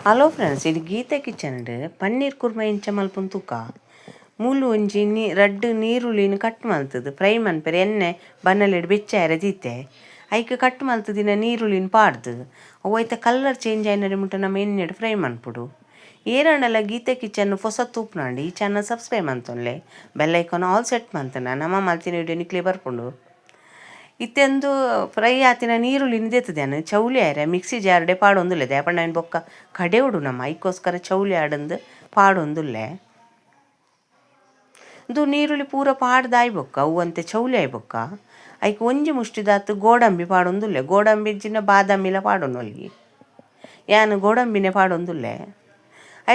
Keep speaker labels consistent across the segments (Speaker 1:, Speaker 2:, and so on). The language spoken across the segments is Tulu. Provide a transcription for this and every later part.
Speaker 1: ಹಲೋ ಫ್ರೆಂಡ್ಸ್, ಇದು ಗೀತಾ ಕಿಚನ್ ಪನ್ನೀರ್ ಕುರ್ಮ ಇಂಚ ಮಲ್ಪುನ ತೂಕ. ಮೂಲು ಒಂಜಿ ನೀ ರಡ್ಡ್ ನೀರುಳ್ಳಿನ ಕಟ್ ಮಲ್ತದು ಫ್ರೈ ಮನ್ಪೆರೆ ಎಣ್ಣೆ ಬನ್ನಲೆಡ್ ಬೆಚ್ಚಾಯರೆ ದೀತೆ. ಐಕ್ ಕಟ್ ಮಲ್ತದಿನ ನೀರುಳ್ಳಿನ ಪಾಡ್ದು ಅವು ಐತ ಕಲರ್ ಚೇಂಜ್ ಆಯಿನಡೆ ಮುಟ್ಟ ನಮ್ಮ ಎಣ್ಣೆಡ್ ಫ್ರೈ ಮನ್ಪುಡು. ಏರಾಂಡಲ ಗೀತಾ ಕಿಚನ್ ಪೊಸ ತೂಪುನಾಂಡ ಈ ಚಾನಲ್ ಸಬ್ಸ್ಕ್ರೈಬ್ ಮಂತೊನ್ಲೆ, ಬೆಲ್ ಐಕಾನ್ ಆಲ್ ಸೆಟ್ ಮಂತನ ನಮ್ಮ ಮಲ್ತಿನ ವಿಡಿಯೋ ನಿಕ್ಲೆ ಬರ್ಪುಂಡು. ಇತ್ತೆಂದು ಫ್ರೈ ಆತಿನ ನೀರುಳ್ಳಿನ ದೆತ್ತುದೇನು ಚೌಲಿ ಆಯ್ರೆ ಮಿಕ್ಸಿ ಜಾರ್ಡೆ ಪಾಡೊಂದುಲ್ಲೆ, ದಾಯೆ ಪಂಡ ಬೊಕ್ಕ ಕಡೆವುಡು ನಮ್ಮ ಐಕೋಸ್ಕರ ಚೌಲಿ ಆಡಂದು ಪಾಡೊಂದುಲ್ಲೆ. ಇಂದು ನೀರುಳ್ಳಿ ಪೂರ ಪಾಡ್ದಾಯ್ ಬೊಕ್ಕ ಅವು ಅಂತೆ ಚೌಲಿ ಆಯ್ ಬೊಕ್ಕ ಐಕ್ ಒಂಜಿ ಮುಷ್ಟಿದಾತ್ ಗೋಡಂಬಿ ಪಾಡೊಂದುಲ್ಲೆ. ಗೋಡಂಬಿ ಇಜ್ಜಿಂಡ ಬಾದಾಮಿಲ ಪಾಡೊನೊಲಿ, ಯಾನ್ ಗೋಡಂಬಿನೆ ಪಾಡೊಂದುಲ್ಲೆ.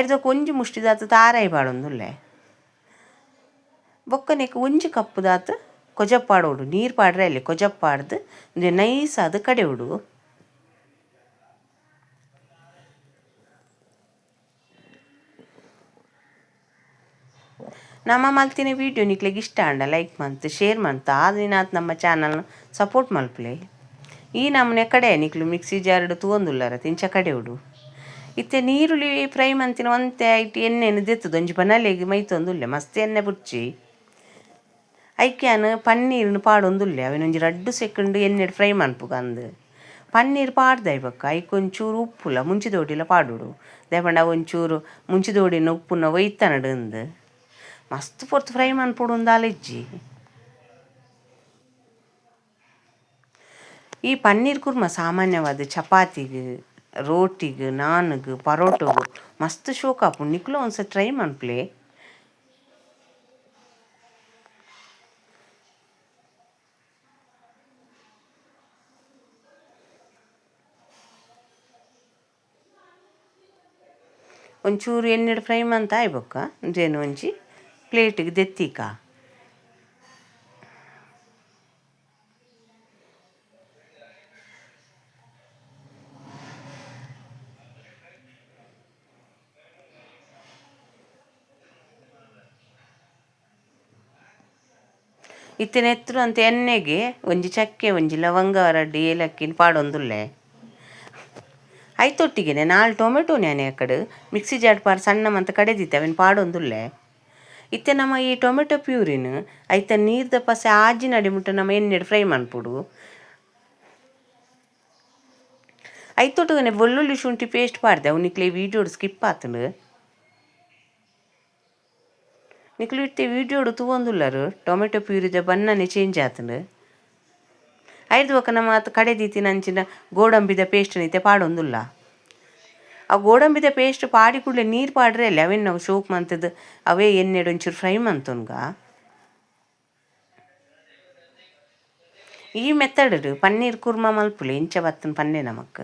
Speaker 1: ಐರ್ದೊಕ್ಕ ಒಂಜಿ ಮುಷ್ಟಿದಾತ್ ತಾರಾಯಿ ಪಾಡೊಂದುಲ್ಲೆ. ಬೊಕ್ಕನೆಕ್ ಒಂಜಿ ಕಪ್ಪುದಾತ್ ಕೊಜಪ್ ಪಾಡೋಡು, ನೀರು ಪಾಡ್ರೆ ಅಲ್ಲಿ ಕೊಜಪ್ ಪಾಡ್ದು ಇಂದು ನೈಸ್ ಆದ್ ಕಡೆವುಡು. ನಮ್ಮ ಮಲ್ತಿನ ವಿಡಿಯೋ ನಿಕ್ಲೆಗ್ ಇಷ್ಟ ಆಂಡ ಲೈಕ್ ಮಂತ್ ಶೇರ್ ಮಂತ್ ಆದಿನಾತ್ ನಮ್ಮ ಚಾನಲ್ ಸಪೋರ್ಟ್ ಮಲ್ಪುಲೆ. ಈ ನಮೂನೆ ಕಡೆ ನಿಕ್ಲು ಮಿಕ್ಸಿ ಜಾರ್ಡ್ ತೂವೊಂದುಲ್ಲರ ತಿಂಚ ಕಡೆವುಡು. ಇತ್ತೆ ನೀರುಳ್ಳಿ ಫ್ರೈ ಮಂತಿನ ಒಂತೆ ಐಟ್ ಎಣ್ಣೆನ್ ದೆತ್ತುದು ಒಂಜಿ ಬನಲೆಗ್ ಮೈತೊಂದುಲ್ಲೆ, ಮಸ್ತ್ ಎಣ್ಣೆ ಬುಡ್ಚಿ. ಐಕ್ಯಾನ್ ಪನ್ನೀರ್ನ್ ಪಾಡೊಂದುಲ್ಲೆ, ಅವೆನ್ ಒಂಜಿ ರಡ್ಡ್ ಸೆಕೆಂಡ್ ಎಣ್ಣೆಡ್ ಫ್ರೈ ಮನ್ಪುಗ ಅಂದ್. ಪನ್ನೀರ್ ಪಾಡ್ದಾಯ್ ಬೊಕ್ಕ ಐಕ್ ಒಂಚೂರು ಉಪ್ಪುಲ ಮುಂಚಿದೊಡಿಲ ಪಾಡೊಡು, ದಾಯೆ ಪಂಡ ಅವು ಒಂಚೂರು ಮುಂಚಿದೊಡಿನ ಉಪ್ಪುನ ಒಯ್ತನಡು ಅಂದ್. ಮಸ್ತ್ ಪೊರ್ತು ಫ್ರೈ ಮನ್ಪೊಡು ಅಂದಾಲ ಇಜ್ಜಿ. ಈ ಪನ್ನೀರ್ ಕುರ್ಮ ಸಾಮಾನ್ಯವಾದ ಚಪಾತಿಗ್, ರೋಟಿಗ್, ನಾನ್ಗ್, ಪರೋಟೋಗ್ ಮಸ್ತ್ ಶೋಕ್ ಆಪುಂಡು. ನಿಕ್ಲು ಒಂದ್ಸತಿ ಟ್ರೈ ಮನ್ಪುಲೆ. ಒಂಚೂರು ಎಣ್ಣೆಡ್ ಫ್ರೈ ಮಂತ ಆಯ್ ಬೊಕ್ಕ ಇಂದೆನ್ ಒಂಜಿ ಪ್ಲೇಟಿಗೆ ದೆತ್ತೀಕ. ಇತ್ತೆ ನೆತ್ರು ಅಂತ ಎಣ್ಣೆಗೆ ಒಂಜಿ ಚಕ್ಕೆ ಒಂಜಿ ಲವಂಗ ರಡ್ಡ್ ಏಲಕ್ಕಿನ ಪಾಡೊಂದುಲ್ಲೆ. ಐತೊಟ್ಟಿಗೆನೆ 4 ಟೊಮೆಟೊ ನೆನೆ ಕಡೆ ಮಿಕ್ಸಿ ಜಾರ್ ಪಾಡ್ ಸಣ್ಣ ಮಂತ ಕಡೆದಿತ್ತೆ ಅವೆನ್ ಪಾಡೊಂದುಲ್ಲೆ. ಇತ್ತೆ ನಮ್ಮ ಈ ಟೊಮೆಟೊ ಪ್ಯೂರಿನ್ ಐತ ನೀರ್ದ ಪಸೆ ಆಜಿ ನಡಿ ಮುಟ್ಟ ನಮ್ಮ ಎಣ್ಣೆಡ್ ಫ್ರೈ ಮನ್ಪುಡು. ಐತೊಟ್ಟಿಗೆನೆ ಬೆಳ್ಳುಳ್ಳಿ ಶುಂಠಿ ಪೇಸ್ಟ್ ಪಾಡ್ದೆ, ಅವು ನಿಕ್ಲೆ ವೀಡಿಯೋಡ್ ಸ್ಕಿಪ್ ಆತುಂಡು. ನಿಕ್ಲು ಇತ್ತೆ ವೀಡಿಯೋಡು ತೂವೊಂದುಲ್ಲರು ಟೊಮೆಟೊ ಪ್ಯೂರಿದ ಬಣ್ಣನೆ ಚೇಂಜ್ ಆತುಂಡು. ಐದು ಬೊಕ್ಕ ನಮ್ಮ ಕಡೆ ದೀತಿನ ಅಂಚಿನ ಗೋಡಂಬಿದ ಪೇಸ್ಟ್ ಇತ್ತೆ ಪಾಡೊಂದುಲ್ಲ. ಆ ಗೋಡಂಬಿದ ಪೇಸ್ಟ್ ಪಾಡಿ ಕೂಡಲೇ ನೀರು ಪಾಡ್ರೆ ಅಲ್ಲ ಅವೇನು ನಾವು ಶೋಕ್ ಮಂತದ್ದು ಅವೇ ಎಣ್ಣೆಡ್ ಒಂಚೂರು ಫ್ರೈ ಮಂತೊನ್ಗ. ಈ ಮೆಥಡ್ ಪನ್ನೀರ್ ಕುರ್ಮ ಮಲ್ಪುಲೆ ಇಂಚ ಬತ್ತನ್ ಪನ್ನೆ ನಮಕ್.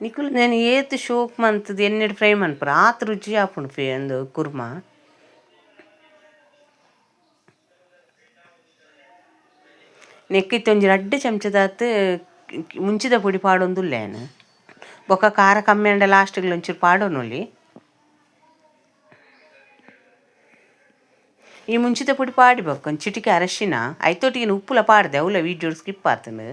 Speaker 1: ನಿಕುಲು నేను ಏತ್ ಶೋಕ್ ಮಂತದ್ದು ಎಣ್ಣೆಡ್ ಫ್ರೈ ಮನ್ಪುರ ಆತ್ ರುಚಿ ಆಪುಂಡು ಒಂದು ಕುರ್ಮ. ನೆಕ್ಕಿತ್ತೆ ಒಂಜಿ ರಡ್ಡ್ ಚಮಚದಾತ್ ಮುಂಚಿದ ಪೊಡಿ ಪಾಡೊಂದುಲ್ಲೆ ಯಾನ್. ಬೊಕ್ಕ ಖಾರ ಕಮ್ಮಿ ಆಂಡ ಲಾಸ್ಟ್ಗ್ ಒಂಚೂರು ಪಾಡೊನೊಲಿ. ಈ ಮುಂಚಿದ ಪೊಡಿ ಪಾಡಿ ಬೊಕ್ಕ ಒಂಜಿ ಚಿಟಿಕೆ ಅರಶಿನ ಐತೊಟ್ಟಿಗೆ ಉಪ್ಪುಲ ಪಾಡ್ದೆ, ಅವುಲ ವೀಡಿಯೋ ಸ್ಕಿಪ್ ಆತುಂಡು.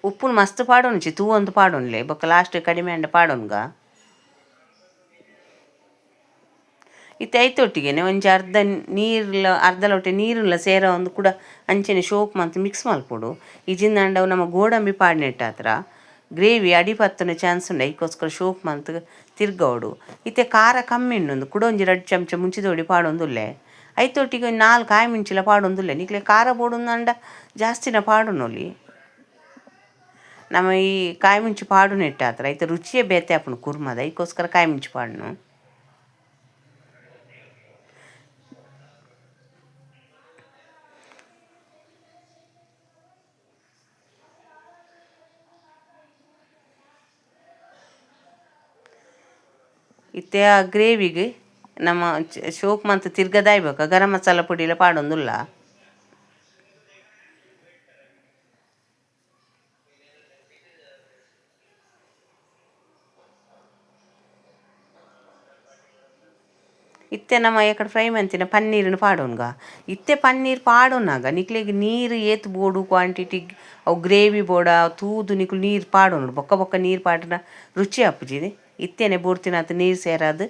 Speaker 1: ಉಪ್ಪುನು ಮಸ್ತ್ ಪಾಡೊನುಚಿ ತೂವೊಂದು ಪಾಡೊನ್ಲೆ, ಬೊಕ್ಕ ಲಾಸ್ಟ್ ಕಡಿಮೆ ಆಂಡ ಪಾಡೊನ್ಗ. ಇತ್ತೆ ಐತೊಟ್ಟಿಗೆನೆ ಒಂಜಿ ಅರ್ಧ ನೀರ್ಲ ಅರ್ಧ ಲೋಟೆ ನೀರುಲ ಸೇರ ಒಂದು ಕೂಡ ಅಂಚನೆ ಶೋಕ್ ಮಂತ್ ಮಿಕ್ಸ್ ಮಲ್ಪೊಡು. ಇಜಿಂದಾಂಡ ಅವು ನಮ್ಮ ಗೋಡಂಬಿ ಪಾಡ್ನೆಟ್ಟಾತ್ರ ಗ್ರೇವಿ ಅಡಿ ಪತ್ತುನ ಚಾನ್ಸ್ ಉಂಡು, ಐಕೋಸ್ಕರ ಶೋಕ್ ಮಂತ್ ತಿರ್ಗವಡು. ಇತ್ತೆ ಖಾರ ಕಮ್ಮಿ ಉಂಡು ಕೂಡ ಒಂಜಿ ರಡ್ಡ್ ಚಮಚ ಮುಂಚಿದೊಡಿ ಪಾಡೊಂದುಲ್ಲೆ. ಐತೊಟ್ಟಿಗೆ ಒಂಜಿ 4 ಕಾಯಿ ಮುಂಚಿಲ ಪಾಡೊಂದುಲ್ಲೆ. ನಿಕ್ಲೆ ಖಾರ ಬೋಡುಂದಾಂಡ ಜಾಸ್ತಿನ ಪಾಡೊನೊಲಿ. ನಮ್ಮ ಈ ಕಾಯಿ ಮುಂಚಿ ಪಾಡುನೆಟ್ಟಾತ್ರ ಐತ ರುಚಿಯೇ ಬೇತೆ ಆಪುಂಡು ಕುರ್ಮದ, ಐಕೋಸ್ಕರ ಕಾಯಿ ಮುಂಚಿ ಪಾಡುನು. ಇತ್ತೆ ಆ ಗ್ರೇವಿಗೆ ನಮ್ಮ ಶೋಕ್ ಮಂತ್ ತಿರ್ಗದಾಯ್ಬೇಕ ಗರಂ ಮಸಾಲ ಪೊಡಿಲ ಪಾಡೊಂದುಲ್ಲ. ಇತ್ತೆ ಇತ್ತೆ ನಮ್ಮ ಎಕಡೆ ಫ್ರೈ ಮಂತಿನ ಪನ್ನೀರ್ನ ಪಾಡೋನ್ಗ. ಇತ್ತೆ ಪನ್ನೀರ್ ಪಾಡೋನಾಗ ನಿಕ್ಲೆಗ್ ನೀರು ಏತ್ ಬೋಡು ಕ್ವಾಂಟಿಟಿ, ಅವು ಗ್ರೇವಿ ಬೋಡ ತೂದು ನಿಕುಲು ನೀರು ಪಾಡೋನು. ಬೊಕ್ಕ ಬೊಕ್ಕ ನೀರು ಪಾಡಿನ ರುಚಿ ಆಪುಜಿ. ಇತ್ತೆನೆ ಬೋಡ್ತಿನಾತ್ ನೀರು ಸೇರಾದು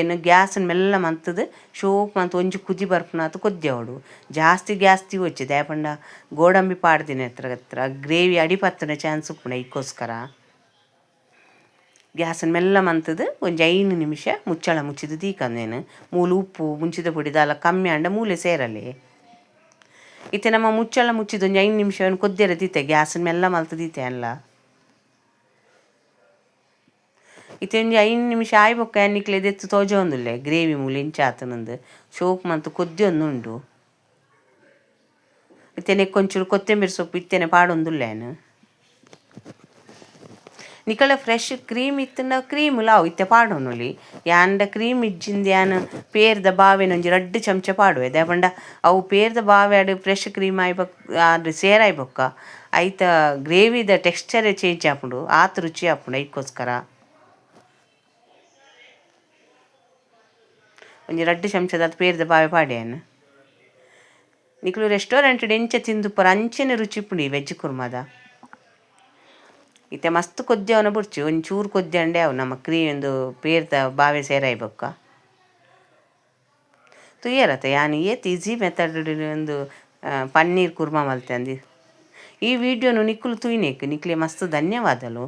Speaker 1: ಏನು ಗ್ಯಾಸ್ ಮೆಲ್ಲ ಮಂತದು ಶೋಕ್ ಮಂತ್ ಒಂಜಿ ಕುದಿ ಬರ್ಪುನಾತ್ ಕೊದ್ದಿಯವಡು. ಜಾಸ್ತಿ ಗ್ಯಾಸ್ ತೀವೊಚ್ಚಿ ದಾಯೆ ಗೋಡಂಬಿ ಪಾಡ್ದಿನ ಹತ್ರ ಹತ್ರ ಗ್ರೇವಿ ಅಡಿ ಪತ್ತುನ ಚಾನ್ಸ್ ಉಪ್ಪುಂಡು. ಐಕ್ಕೋಸ್ಕರ ಗ್ಯಾಸನ್ ಮೆಲ್ಲ ಮಂತದು ಒಂಜಿ 5 ನಿಮಿಷ ಮುಚ್ಚಳ ಮುಚ್ಚಿದು ದೀಕಂದೇನು. ಮೂಲು ಉಪ್ಪು ಮುಂಚಿದ ಪೊಡಿ ದಾಲ ಕಮ್ಮಿ ಆಂಡ ಮೂಲೆ ಸೇರಲೆ. ಇತ್ತೆ ನಮ್ಮ ಮುಚ್ಚಳ ಮುಚ್ಚಿದ ಒಂಜಿ 5 ನಿಮಿಷ ಕೊದ್ದಿರ ದೀತೆ, ಗ್ಯಾಸನ್ ಮೆಲ್ಲ ಮಲ್ತು ದೀತೆ ಅಲ್ಲ. ಇತ್ತೆ ಒಂಜಿ 5 ನಿಮಿಷ ಆಯಿ ಬೊಕ್ಕ ನಿಕ್ಲೆ ದೆತ್ತು ತೋಜೊಂದುಲ್ಲೆ ಗ್ರೇವಿ ಮೂಲು ಇಂಚ ಆತನಂದು ಶೋಕ್ ಮಂತು ಕೊದ್ದಿಯೊಂದುಂಡು. ಇತ್ತೆ ನೆಕ್ಕೊಂಚೂರು ಕೊತ್ತಂಬರಿ ಸೊಪ್ಪು ಇತ್ತೆನೆ ಪಾಡೊಂದುಲ್ಲೇನು. ನಿಕಲ ಫ್ರೆಶ್ ಕ್ರೀಮ್ ಇತ್ತಂಡ ಕ್ರೀಮ್ ಲಾವು ಇತ್ತೆ ಪಾಡೊನೊಲಿ. ಯಾಂಡ ಕ್ರೀಮ್ ಇಜ್ಜಿಂದ ಯಾನ್ ಪೇರ್ದ ಬಾವೆನ ಒಂಜಿ 2 ಚಮಚ ಪಾಡುವೆ. ದಾಯೆ ಪಂಡ ಅವು ಪೇರ್ದ ಬಾವೆ ಆಡ್ ಫ್ರೆಶ್ ಕ್ರೀಮ್ ಆಯಿ ಬೊಕ್ಕ ಆದ್ ಸೇರಾಯಿ ಬೊಕ್ಕ ಐತ ಗ್ರೇವಿದ ಟೆಕ್ಸ್ಚರೇ ಚೇಂಜ್ ಆಪುಂಡು, ಆತ್ ರುಚಿ ಆಪುಂಡು. ಐಕ್ಕೋಸ್ಕರ ಒಂಜಿ 2 ಚಮಚದಾತ್ ಪೇರ್ದ ಬಾವೆ ಪಾಡ್ಯಾನ್. ನಿಕುಲು ರೆಸ್ಟೋರೆಂಟ್ ಎಂಚ ತಿಂದುಪ್ಪರ ಅಂಚನೆ ರುಚಿ ಇಪ್ಪುಂಡು ಈ ವೆಜ್ ಕುರ್ಮಾದ. ಇತ್ತೆ ಮಸ್ತ್ ಕೊದ್ದಿಯವನ ಬುಡ್ಚಿ, ಒಂಚೂರು ಕೊದ್ದಿಯಂಡೆ ಅವು ನಮ್ಮ ಕ್ರೀಮ್ ಒಂದು ಪೇರ್ದ ಬಾವೆ ಸೇರಾಯಿ ಬೊಕ್ಕ ತೂಯರತ ಯಾನ್ ಏತ್ ಈಸಿ ಮೆಥಡ್ ಒಂದು ಪನ್ನೀರ್ ಕುರ್ಮಾ ಮಲ್ತೆ ಅಂದು. ಈ ವಿಡಿಯೋನು ನಿಕ್ಕುಲು ತೂಯಿನೇಕ್ ನಿಕ್ಲೆ ಮಸ್ತ್ ಧನ್ಯವಾದಲು.